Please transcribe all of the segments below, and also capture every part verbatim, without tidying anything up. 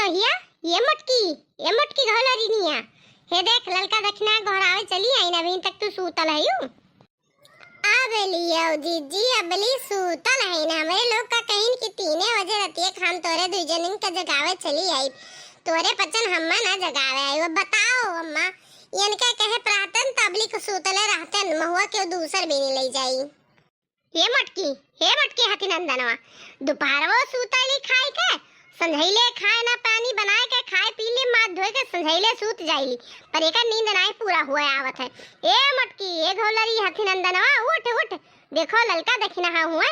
भैया, ए मोटकी, ए मोटकी घोलरिनिया, हे देख, ललका दखिनहा गोहरावे चली आइन, अबहीं तक तू सूतल हयू। अब लियो जिज्जी, अबली सूतल हइन। हमरे लोग का कहिन कि तीने बजे रतिया क हम तोरे दुइ जनिन के जगावे चली आइब। तोरे पचन हम्मा ना जगावे आइब। अब बताओ अम्मा, इनके कहे पर रहतन त अबली क सूतले रहतन, महुआ केउ दूसर बीनी लइ जाई। हे मोटकी, हे मोटकी हथी नंदनवा, दुपहरवो सूतली खाइ के, संझइले खाए ना पानी बनाए के, खाए पी ले, माथ धोए के संझइले सूत जाइली, पर एकर नींद नाहीं पूरा हुए आवत है। ए मोटकी, ए घोलरी हथी नंदनवा, उठ, उठ, देखो ललका दखिनहा हुए,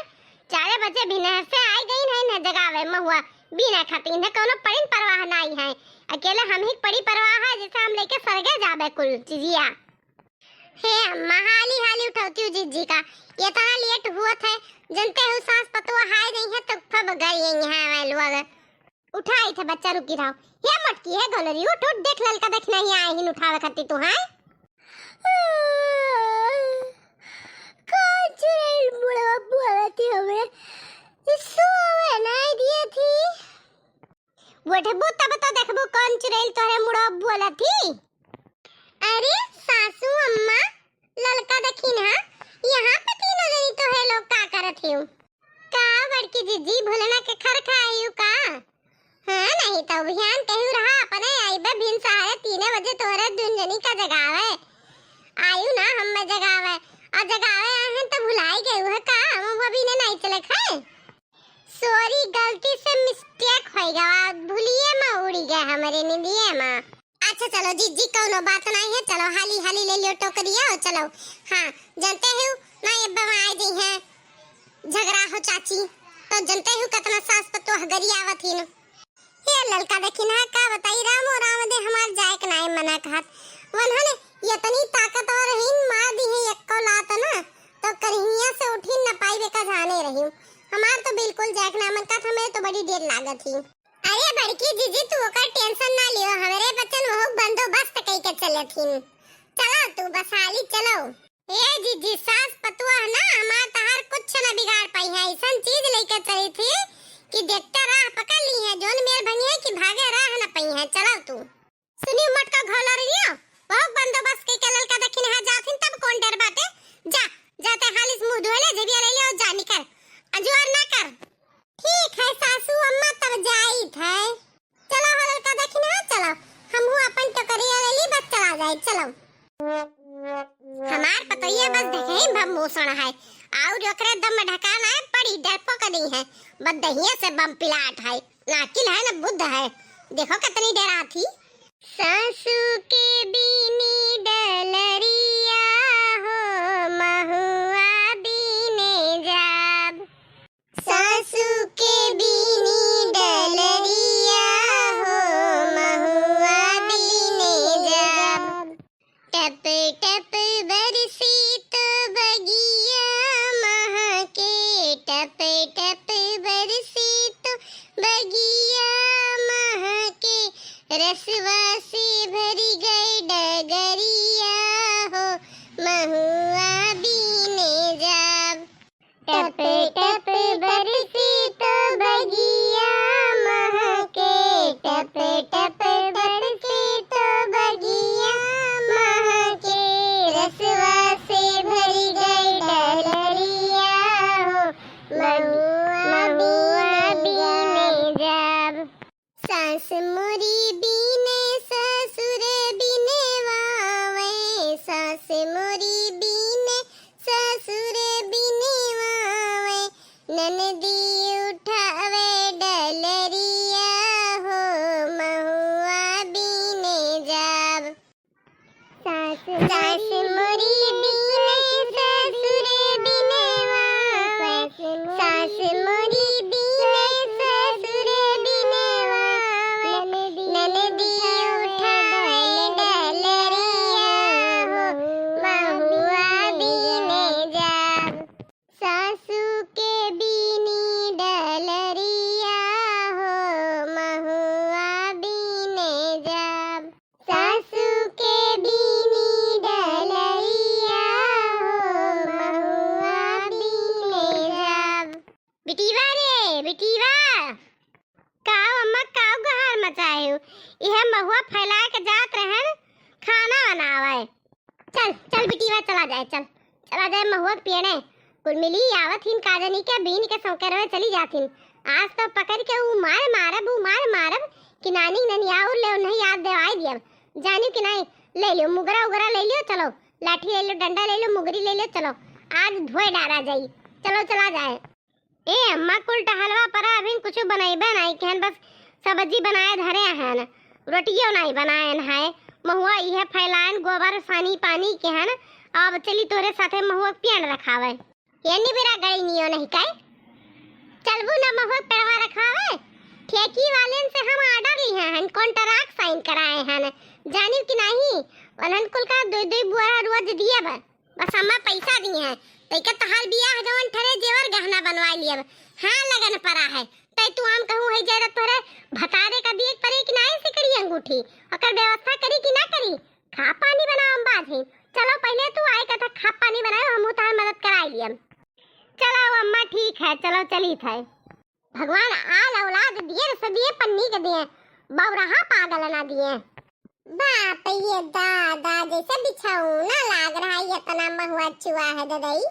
चारे बजे भिनहर से आइ गइन है, इन्हें जगावे महुआ बीने खातिर, इन्हें कउनो पड़िन परवाह नाहीं है। अकेले हमहीं क पड़ी परवाह है, जइसे हम लइके सरगे जाबे कुल चिजिया। हे अम्मा, हाली हाली उठउतिउ जिज्जी का, एतना लेट हुअत है, जनते हउ सास पतोह आइ गइ हैं त खूब गरियइहैं हमें लोग। उठाइत है बच्चा, रुकी रहो। हे मोटकी, हे घोलरी, उठ, उठ, देख ललका दखिनहा आए हिन उठावे खातिर तोहैं। कउन चुड़ैल मुड़वा बोलत ही हमरे? सोवे नाहीं दियत ही। उठबू तब तो देखबू कउन चुड़ैल तोहरे मुड़वा बोलत ही। अरे सासू अम्मा, ललका दखिनहा, यहाँ पे तीनों जनी तोहरे लोग का करत हिउ? का बड़की जिज्जी, भुलना के खर खाइउ का? हाँ, नाहीं तउ बिहान कहिउ रहा, अपने आइबे भिनसहरे तीने बजे तोहरे दुन जनी का जगावे। आइउ ना हम्मे जगावे, अउर जगावे आए हैं त भुलाइ गइउ है का? महुआ बीने नाहीं चले खाए? Sorry, गलती से mistake होइ गवा, भुलिये मा उड़ि गए हमरे निदिये मा। अच्छा चलो जिज्जी, कउनो बात नाहीं है, चलो हाली हाली ले लियो टोकरिया अउर चलो। हाँ, जनते हउ ना, एब्बे मा आइ जइहैं झगरा हो चाची, तउ जनते हउ कतना सास पतोह गरियावत हिन। हे ललका दखिनहा, का बताई, रामो राम दे हमार जाए क नाहीं मना कहत। वनहन एतनी ताकतवर हिन, मार दिहे एक्को लात ना, तउ करिहिया से उठिन न पाइबे का जाने रहिउ। हमार तउ बिल्कुल जाए क नाहीं मन कहत, हमें तउ बड़ी डेर लागत ही। अरे बड़की जिज्जी, तू ओकर tension ना लियो, हमरे बचन वहू बंदोबस्त कइ के चलत हिन। चलो तू बस हाली चलो। ए जिज्जी, सास पतोह ना हमार तहार कुछ न बिगाड़ पाइहैं, अइसन चीज लइके चली थी कि देखते राह पकड़ लिहैं, जौन मेर भंगिहैं कि भागे राह न पइहैं। चलो तू। सुनिउ मोटका घोलरिनिया, बहुत बंदोबस्त कइ के ललका दखिनहा जाथिन, तब कौन डर बाटे? जा, जाते हाली से मुँह धोए ले, जेबिया ले ले अउर जा निकर, अजुआर ना कर। ठीक है सासू अम्मा, तब जाइत है। चलो हो ललका दखिनहा, चलो, हमहू अपन टोकरिया ले ली, बस चला जाए, चलो। हमार पतोहिया बस देखही भम मूसण है, अउर ओकरे दम ढकाना है, बड़ी डरपोकनी है, बस दहिये से बम पिलाट है, ना अकिल है ना बुद्ध है, देखो कितनी डरात ही। सासू के बीनी डलरिया हो, महुआ बीने जाब। सासू के बीनी डलरिया हो, महुआ बीने जाब। टप टप बरसी तो बगिया महके, टप टप बरसी तो बगिया महके, रसवा से भरी गई डगरिया हो, महुआ बीने जाब। टप टप बरसी तो बगिया महके, टप टप बरसी तो बगिया महके, रसवा से भरी गई डलरिया हो, महुआ बीने जाब। सास मोरी बीने ससुर बिनवावे, सास मोरी बीने ससुर बिनवावे, ननदी उठावे डलरिया हो, महुआ बीने जाब। सास मोरी बीने ससुर बिनवावे, सास मोरी बीने ससुर बिनवावे, ननदी उठावे डलरिया हो, महुआ बीने जाब। सासू के बीनी डलरिया हो, महुआ बीने जाब। सासू के बीनी डलरिया हो, महुआ बीने जाब। बिटिया रे, बिटिया। काव अम्मा, काव गहार चाहे हो, इहे महुआ फैलाए के जात रहन खाना बनावे। चल, चल बिटिया, चला जाए, चल, चला जाए महुआ के पेड़े। कुल मिली आवत हिन का जनी के बीन के सौकेरवे चली जात हिन। आज तो पकड़ के ऊ मार मारब, ऊ मार मारब कि नानी ननियाउर ले नहीं याद देवाई दियब। जानियो कि नहीं, ले लियो मुगरा उगरा ले लियो, चलो लाठी ले लियो, डंडा ले लियो, मुगरी ले लियो, चलो आज धोए डारा जाई, चलो चला जाए। ए अम्मा, कुल टहलवा परा, अभी कुछ बनैबे नहीं केहन, बस सब्जी बनाए धरे हन, रोटियो नहीं बनाएन है। महुआ इहे फैलाएन, गोबर सानी पानी केहन। अब चली तोरे साथे महुआ पेड़ रखावे। ये निबिरा गई नियो नहीं काई? चलबू ना महुआ पेड़वा रखावे? ठेकी वालेन से हम order लिहे हन, contract sign कराए हन, जानियो कि नहीं? उन्हन कुल का दुई दुई बुआरा रोज दिए बा। बस अम्मा पैसा दिहे हैं, तैके तोहार बियाह जवन ठरे जेवर गहना बनवा लियब। हाँ, लगन परा है, तै तू आम कहूँ है जरा तोहरे भतारे का दिए के परे कि नाई सिकड़ी अंगूठी, ओकर व्यवस्था करी कि ना करी? खा पानी बनाओ हम बाझी। चलो पहले तू आए कथा खा पानी बनाओ, हमहू तोहार मदद कराई लियब। चलो अम्मा ठीक है, चलो चली थे। भगवान आल औलाद दिए न सदिए पन्नी के दिए, बौरहा पागल ना दिए। बाप ये दादा, जैसे बिछौना लाग रहा है, इतना महुआ चुआ है ददई।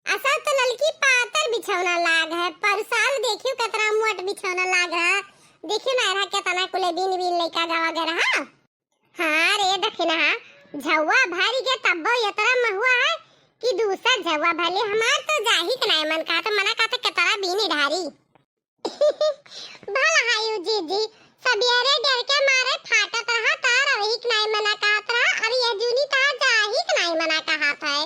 असल तो ललकी पातर बिछौना लाग है, पर साल देखियो कितना मोट बिछौना लाग रहा। देखियो ना रहा कितना कुले बीन बीन लइका गवा गए रहा। हाँ रे दखिनहा, झौवा भरी के तब्बो इतना महुआ है कि दूसर झौवा भले। हमार तो जाही के नाय मन कहत, मना कहत केतरा बीनी ढारी। भला हायु जीजी, सबेरे डर के मारे फाटत रहा, तार वही के नाय मना कहत रहा, अरे ये जूनी तार जाही के नाय मना कहत है।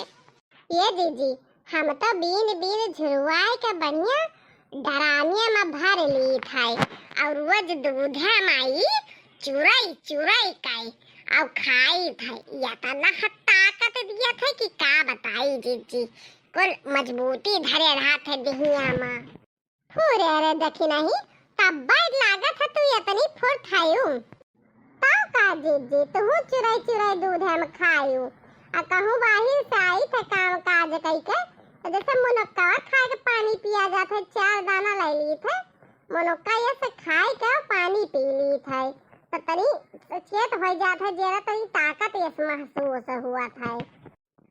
ये जीजी, हम तो बीन बीन झुरवाए के बढ़िया डरानिया में भर ली थे और रोज दूध माई चुरई चुरई काई और खाई थे। या तो ना ताकत दिया थे कि का बताई जीजी, कुल मजबूती धरे रहा थे दिहिया में। फुरे रे देखी नहीं, तब बैठ लागत है तू इतनी फुर्त हायू। तब का जीजी, तुहू चुरई चुरई दूध हम खायू। आ कहूँ बाहिर से आई थे काम काज कई के, तो जैसे मुनक्का खाए के पानी पिया जात है, चार दाना ले ली थे, मुनक्का ये से खाए के पानी पी ली थे, तो तनी चेत हो जात है, जेरा तनी ताकत ये महसूस हुआ था।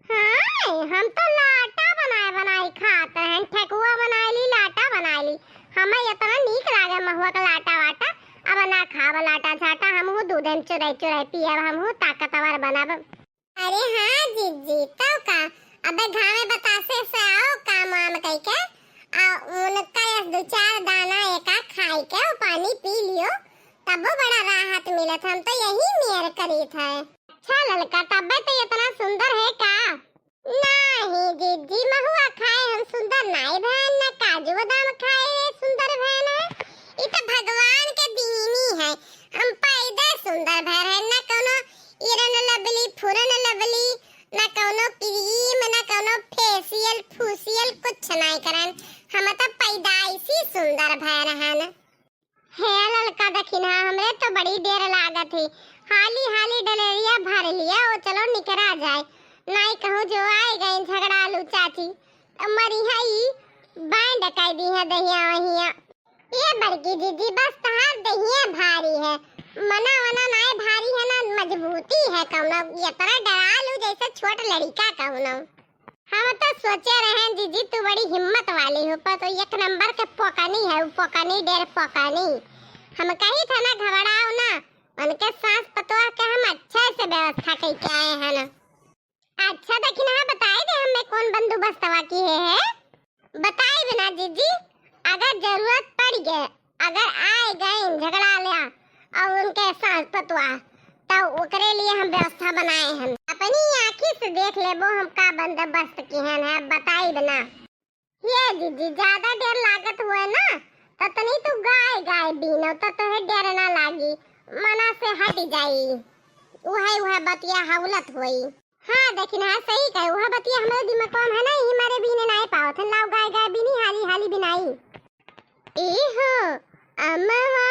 हाँ, हम तो लाटा बनाए बनाए खात रहन, ठेकुआ बनाए ली, लाटा बनाए ली। हमें इतना नीक लागे महुआ का लाटा वाटा। अब ना खाब लाटा झाटा, हमहू दूध में चुरई चुरई पियब, हमहू ताकतवर बनब। अरे हाँ जीजी, तो का, अबे घामे बतासे से आओ काम वाम कई के, आ उनका ये दो चार दाना एका खाई के, वो पानी पी लियो, तब वो बड़ा राहत मिलत। हम तो यही नियर करी थे। अच्छा ललका, तबे तो इतना सुंदर है का? नाही जीजी, महुआ खाए हम सुंदर नाई भैन, न काजू बादाम खाए रे सुंदर भैन है। ई तो भगवान के दीनी है, हम पैदा सुंदर भैन है, न कौनो इरन लबली, फुरन लबली, न कौनो क्रीम, न कौनो फेशियल फूशियल, कुछ नाई करन। हम तो पैदाइशी सुंदर भैन हन। हे ललका दखिनहा, हमरे तो बड़ी देर लागत है। हाली हाली डलेरिया भर लिया, वो चलो निकरा जाए। नाई कहूँ जो आए गए झगड़ालू चाची, तो मरिहा ई बैंड कर दी है दहिया वहिया। ये बड़की जीजी, बस तहार दहिया भारी है, मना वना नाई भारी है ना, मजबूती है कौनो। इतना डरालू जैसे छोट लड़िका कौनो। हम तो सोचे रहे जीजी, तू बड़ी हिम्मत वाली हो, पर तो एक नंबर के पोकानी है, वो पोकानी डेर पोकानी। हम कही था ना, घबराओ ना, उनके सास पतोह के हम अच्छे से व्यवस्था कई के आए हैं ना। अच्छा दखिनहा, बताए दे हमें कौन बंदोबस्तवा की है, है? बताए बिना जीजी, अगर जरूरत पड़ गए, अगर आए गए झगड़ा लिया और उनके सास पतोह, तो ओकरे लिए हम व्यवस्था बनाए हैं। अपनी आँखी से देख लेबो हम का बंदोबस्त किहन है, बताइब ना। ये जीजी, ज्यादा डर लागत हुए ना, तो तनी तू गाय गाय बीनो, तो तोहे डर ना लागी, मना से हट जाई। उहे उहे बतिया हौलत होई। हाँ, देखिन, हाँ, सही कहे, उहे बतिया हमरे दिमाग में है ना, यही मारे बीने नाय पावत है। लाओ गाय गाय बीनी, हाली हाली बिनाई। ए हो, अमवा